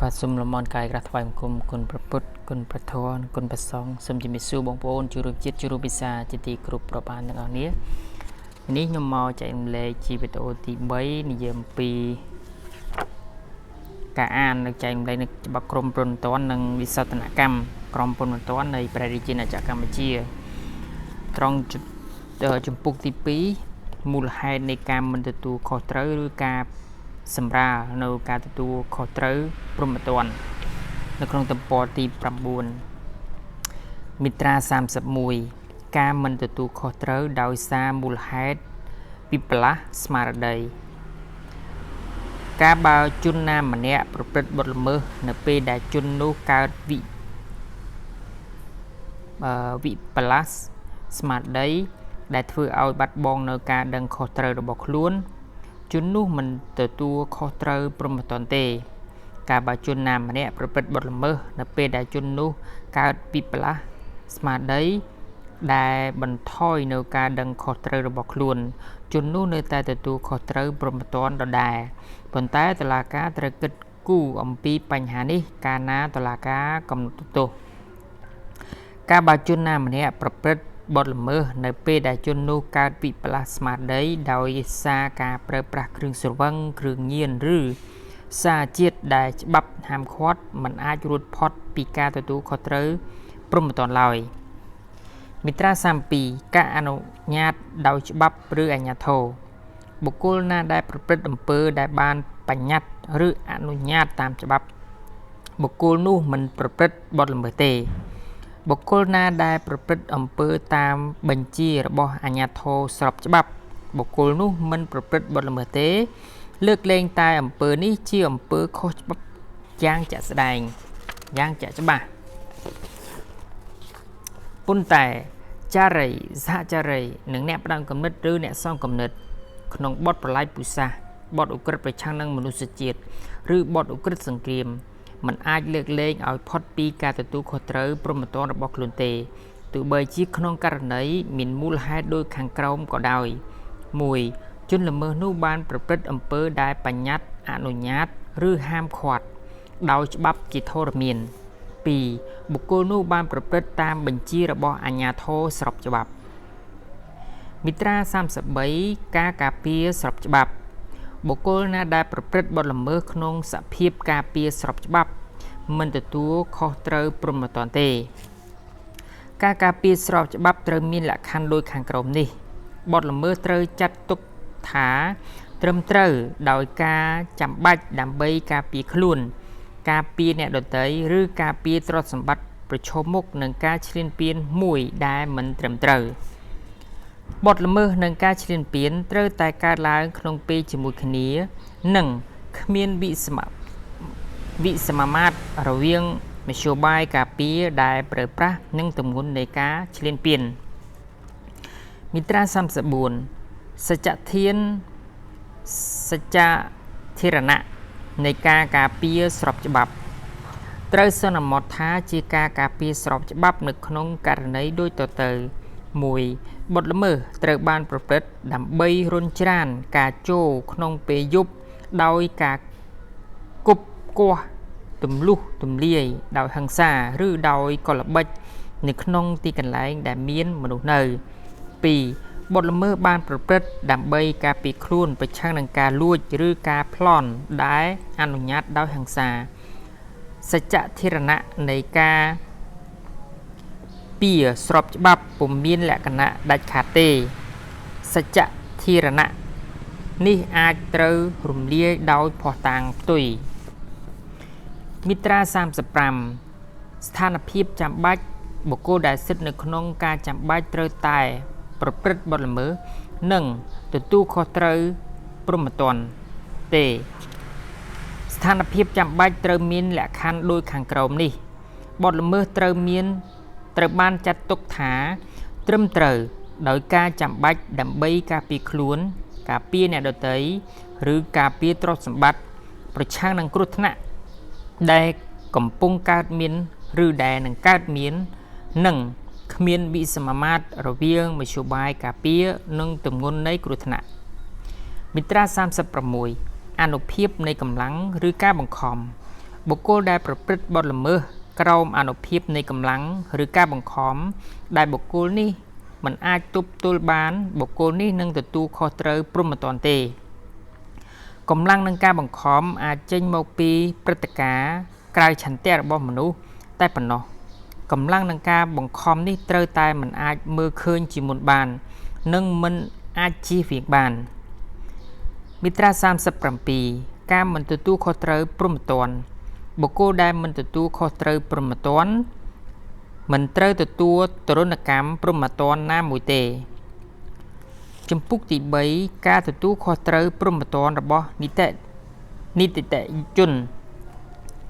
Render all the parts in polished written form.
បាទសូមលំអរកាយក្រាស់ថ្វាយបង្គំគុណព្រះពុទ្ធគុណព្រះធម៌និងគុណព្រះសង្ឃសូមជំរាបសួរបងប្អូនជួបរួមជាតិជួបរួមភាសាជាទីគោរពរាប់អានទាំងអស់គ្នានេះខ្ញុំមកចែករំលែកជាវីដេអូទី3និយាយអំពីការអាននិងចែករំលែកនៅច្បាប់ក្រមព្រហ្មទណ្ឌនិងវិសោធនកម្មក្រមព្រហ្មទណ្ឌនៃព្រះរាជាណាចក្រកម្ពុជាត្រង់ជំពូកទី2មូលហេតុនៃការមិនទទួលខុសត្រូវឬការសម្រាលនៅការទទួលខុសត្រូវព្រហ្មទណ្ឌនៅក្នុងទំព័រទី9មាត្រា31ការមិនទទួលខុសត្រូវដោយសារមូលហេតុវិបល្លាសស្មារតីការបើជនណាម្នាក់ប្រព្រឹត្តបទល្មើសនៅពេលដែលជននោះកើតវិវិបល្លាសស្មារតីដែលធ្វើឲ្យបាត់បង់នៅការដឹងខុសត្រូវរបស់ខ្លួនជននោះមិនទទួលខុសត្រូវព្រហ្មទណ្ឌទេ ការបើជនណាម្នាក់ប្រព្រឹត្តបទល្មើសនៅពេលដែលជននោះកើតវិបល្លាសស្មារតីដែលបន្ថយនៅការដឹងខុសត្រូវរបស់ខ្លួនជននោះនៅតែទទួលខុសត្រូវព្រហ្មទណ្ឌដដែលប៉ុន្តែតុលាការត្រូវគិតគូរអំពីបញ្ហានេះកាលណាតុលាការកំណត់ទោសការបើជនណាម្នាក់ប្រព្រឹត្តបទល្មើសនៅពេលដែលជននោះកើតវិបល្លាសស្មារតីដោយសារការប្រើប្រាស់គ្រឿងស្រវឹងគ្រឿងញៀនឬសារជាតិដែលច្បាប់ហាមឃាត់មិនអាចរួចផុតពីការទទួលខុសត្រូវព្រហ្មទណ្ឌឡើយមាត្រា32ការអនុញ្ញាតដោយច្បាប់ឬអាជ្ញាធរបុគ្គលណាដែលប្រព្រឹត្តអំពើដែលបានបញ្ញត្តិឬអនុញ្ញាតតាមច្បាប់បុគ្គលនោះមិនប្រព្រឹត្តបទល្មើសទេបុគ្គលណាដែលប្រព្រឹត្តអំពើតាមបញ្ជារបស់អាជ្ញាធរស្របច្បាប់បុគ្គលនោះមិនប្រព្រឹត្តបទល្មើសទេលើកលែងតែអំពើនេះជាអំពើខុសច្បាប់យ៉ាងជាក់ស្ដែងយ៉ាងជាក់ច្បាស់ប៉ុន្តែចារីសហចារីនិងអ្នកផ្ដើមគំនិតឬអ្នកសងគំនិតក្នុងបទប្រល័យពូជសាសន៍បទឧក្រិដ្ឋប្រឆាំងនឹងមនុស្សជាតិឬបទឧក្រិដ្ឋសង្គ្រាមមិនអាចលើកលែងឲ្យផុតពីការទទួលខុសត្រូវព្រហ្មទណ្ឌរបស់ខ្លួនទេទោះបីជាក្នុងករណីមានមូលហេតុដូចខាងក្រោមក៏ដោយ1ជនល្មើសនោះបានប្រព្រឹត្តអំពើដែលបញ្ញត្តិអនុញ្ញាតឬហាមឃាត់ដោយច្បាប់ជាធរមាន2បុគ្គលនោះបានប្រព្រឹត្តតាមបញ្ជារបស់អាជ្ញាធរស្របច្បាប់មាត្រា33ការការពារស្របច្បាប់បុគ្គលណាដែលប្រព្រឹត្តបទល្មើសក្នុងសភាពការពារស្របច្បាប់មិនទទួលខុសត្រូវព្រហ្មទណ្ឌទេការការពារស្របច្បាប់ត្រូវមានលក្ខខណ្ឌដូចខាងក្រោមនេះបទល្មើសត្រូវចាត់ទុកថាត្រឹមត្រូវដោយការចាំបាច់ដើម្បីការពារខ្លួនការពារអ្នកដទៃឬការពារទ្រព្យសម្បត្តិប្រឈមមុខនឹងការឈ្លានពានមួយដែលមិនត្រឹមត្រូវបទល្មើសនិងការឈ្លានពានត្រូវតែកើតឡើងក្នុងពេលជាមួយគ្នានិងគ្មានវិសមមាត្ររវាងមធ្យោបាយការពារដែលប្រើប្រាស់និងទម្ងន់នៃការឈ្លានពានមាត្រា34សច្ចធានសច្ចាធិរណៈនៃការការពារស្របច្បាប់ត្រូវសន្មតថាជាការការពារស្របច្បាប់នៅក្នុងករណីដូចតទៅ1បទល្មើសត្រូវបានប្រព្រឹត្តដើម្បីរុញច្រានការចូលក្នុងពេលយប់ដោយការគប់គាស់ទម្លុះទម្លាយដោយហិង្សាឬដោយកលល្បិចនៅក្នុងទីកន្លែងដែលមានមនុស្សនៅ2បទល្មើសបានប្រព្រឹត្តដើម្បីការពារខ្លួនប្រឆាំងនឹងការលួចឬការប្លន់ដែលអនុញ្ញាតដោយហិង្សាសច្ចធិរណៈនៃការពារស្របច្បាប់ពុំមានលក្ខណៈដាច់ខាតទេសច្ចធិរណៈនេះអាចត្រូវរំលាយដោយភស្តុតាងផ្ទុយមាត្រា35ស្ថានភាពចាំបាច់បុគ្គលដែលស្ថិតនៅក្នុងការចាំបាច់ត្រូវតែប្រព្រឹត្តបទល្មើសនិងទទួលខុសត្រូវព្រហ្មទណ្ឌទេស្ថានភាពចាំបាច់ត្រូវមានលក្ខខណ្ឌដូចខាងក្រោមនេះបទល្មើសត្រូវបានចាត់ទុកថាត្រឹមត្រូវដោយការចាំបាច់ដើម្បីការពារខ្លួនការពារអ្នកដទៃឬការពារទ្រព្យសម្បត្តិប្រឆាំងនឹងគ្រោះថ្នាក់ដែលកំពុងកើតមានឬដែលនឹងកើតមាននិងគ្មានវិសមមាត្ររវាងមធ្យោបាយការពារនិងទម្ងន់នៃគ្រោះថ្នាក់មាត្រា36អានុភាពនៃកម្លាំងឬការបង្ខំ បុគ្គលដែលប្រព្រឹត្តបទល្មើសក្រោមអានុភាពនៃកម្លាំងឬការបង្ខំដែលបុគ្គលនេះមិនអាចទប់ទល់បានបុគ្គលនេះនឹងទទួលខុសត្រូវព្រហ្មទណ្ឌទេកម្លាំងនិងការបង្ខំអាចចេញមកពីព្រឹត្តិការណ៍ក្រៅឆន្ទៈរបស់មនុស្សតែប៉ុណ្ណោះកម្លាំងនិងការបង្ខំនេះត្រូវតែមិនអាចមើលឃើញជាមុនបាននិងមិនអាចជៀសវាងបានមាត្រា37ការមិនទទួលខុសត្រូវព្រហ្មទណ្ឌបុគ្គលដែលមិនទទួលខុសត្រូវព្រហ្មទណ្ឌមិនត្រូវទទួលទរណកម្មព្រហ្មទណ្ឌណាមួយទេជំពូកទី3ការទទួលខុសត្រូវព្រហ្មទណ្ឌរបស់នីតិជន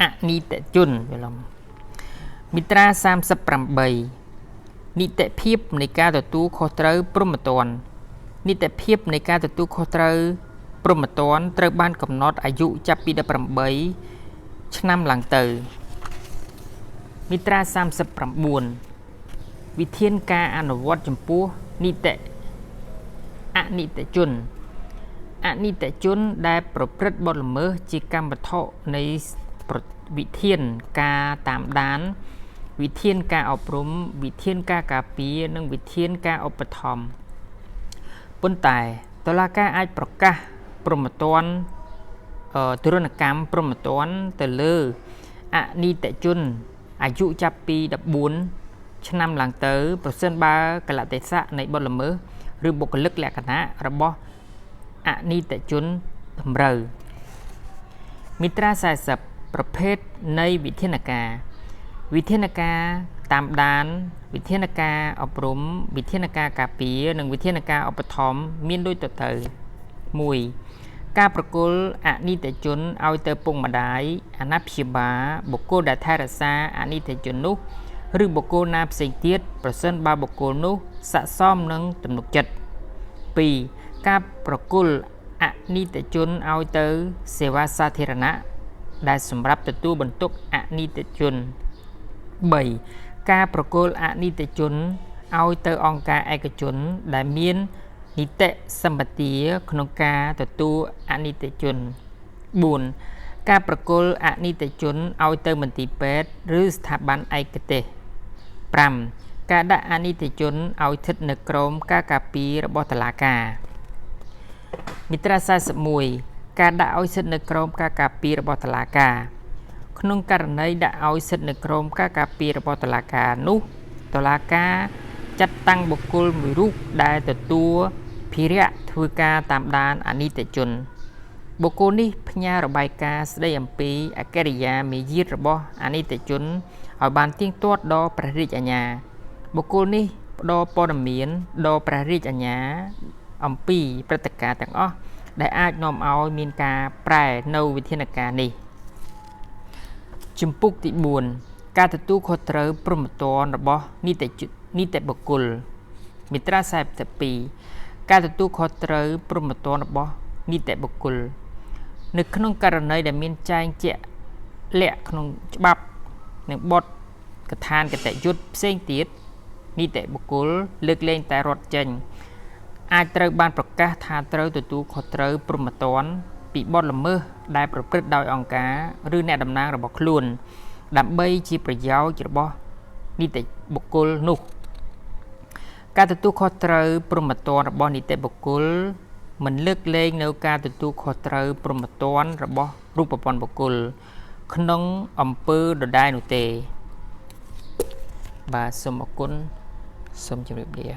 អនីតិជនយល់មាត្រា38នីតិភាពនៃការទទួលខុសត្រូវព្រហ្មទណ្ឌនីតិភាពនៃការទទួលខុសត្រូវព្រហ្មទណ្ឌត្រូវបានកំណត់អាយុចាប់ពី18ឆ្នាំឡើងទៅមាត្រា39វិធានការអនុវត្តចំពោះនីតិអនីតិជនអនីតិជនដែលប្រព្រឹត្តបទល្មើសជាកម្មវត្ថុនៃវិធានការតាមដានវិធានការអប់រំវិធានការការពារនិងវិធានការឧបត្ថម្ភប៉ុន្តែតុលាការអាចប្រកាសព្រហ្មទណ្ឌទរណកម្មព្រហ្មទណ្ឌទៅលើអនីតិជនអាយុចាប់ពី14ឆ្នាំឡើងទៅប្រសិនបើកលៈទេសៈនៃបទល្មើសឬបុគ្គលិកលក្ខណៈរបស់អនីតិជនតម្រូវមាត្រា40ប្រភេទនៃវិធានការវិធានការតាមដានវិធានការអប់រំវិធានការការពារនិងវិធានការឧបត្ថម្ភមានដូចតទៅ1ការប្រគល់អនីតិជនឲ្យទៅពុកម្ដាយអាណាព្យាបាលបុគ្គលដែលថែរក្សាអនីតិជននោះឬបុគ្គលណាផ្សេងទៀតប្រសិនបើបុគ្គលនោះស័ក្តិសមនឹងទំនុកចិត្ត2ការប្រគល់អនីតិជនឲ្យទៅសេវាសាធារណៈដែលសម្រាប់ទទួលបន្ទុកអនីតិជន3ការប្រគល់អនីតិជនឲ្យទៅអង្គការឯកជនដែលមាននីតិសម្បទាក្នុងការទទួលអនីតិជន4ការប្រគល់អនីតិជនឲ្យទៅមន្ទីរពេទ្យឬស្ថាប័នឯកទេស5ការដាក់អនីតិជនឲ្យស្ថិតនៅក្រោមការការពាររបស់តុលាការមាត្រា41ការដាក់ឲ្យស្ថិតនៅក្រោមការការពាររបស់តុលាការក្នុងករណីដាក់ឲ្យស្ថិតនៅក្រោមការការពាររបស់តុលាការនោះតុលាការចាត់តាំងបុគ្គលមួយរូបដែលទទួលភារៈធ្វើការតាមដានអនីតិជនបុគ្គលនេះផ្ញើរបាយការណ៍ស្ដីអំពីអកិរិយាមារយាទរបស់អនីតិជនឲ្យបានទៀងទាត់ដល់ព្រះរាជអាជ្ញាបុគ្គលនេះផ្ដល់ព័ត៌មានដល់ព្រះរាជអាជ្ញាអំពីព្រឹត្តិការណ៍ទាំងអស់ដែលអាចនាំឲ្យមានការប្រែនៅវិធានការនេះជំពូកទី4ការទទួលខុសត្រូវព្រហ្មទណ្ឌរបស់នីតិបុគ្គលមាត្រា42ការទទួលខុសត្រូវព្រហ្មទណ្ឌរបស់នីតិបុគ្គលនៅក្នុងករណីដែលមានចែងជាក់លាក់ក្នុងច្បាប់និងបទកថានគតិយុត្តផ្សេងទៀតនីតិបុគ្គលលើកលែងតែរត់ចេញអាចត្រូវបានប្រកាសថាត្រូវទទួលខុសត្រូវព្រហ្មទណ្ឌពីបទល្មើសដែលប្រព្រឹត្តដោយអង្គការឬអ្នកតំណាងរបស់ខ្លួនដើម្បីជាប្រយោជន៍របស់នីតិបុគ្គលនោះការទទួលខុសត្រូវព្រហ្មទណ្ឌរបស់នីតិបុគ្គលមិនលើកលែងនៅការទទួលខុសត្រូវព្រហ្មទណ្ឌរបស់រូបព័ន្ធបុគ្គលក្នុងអំពើដដែលនោះទេបាទសូមអរគុណសូមជម្រាបលា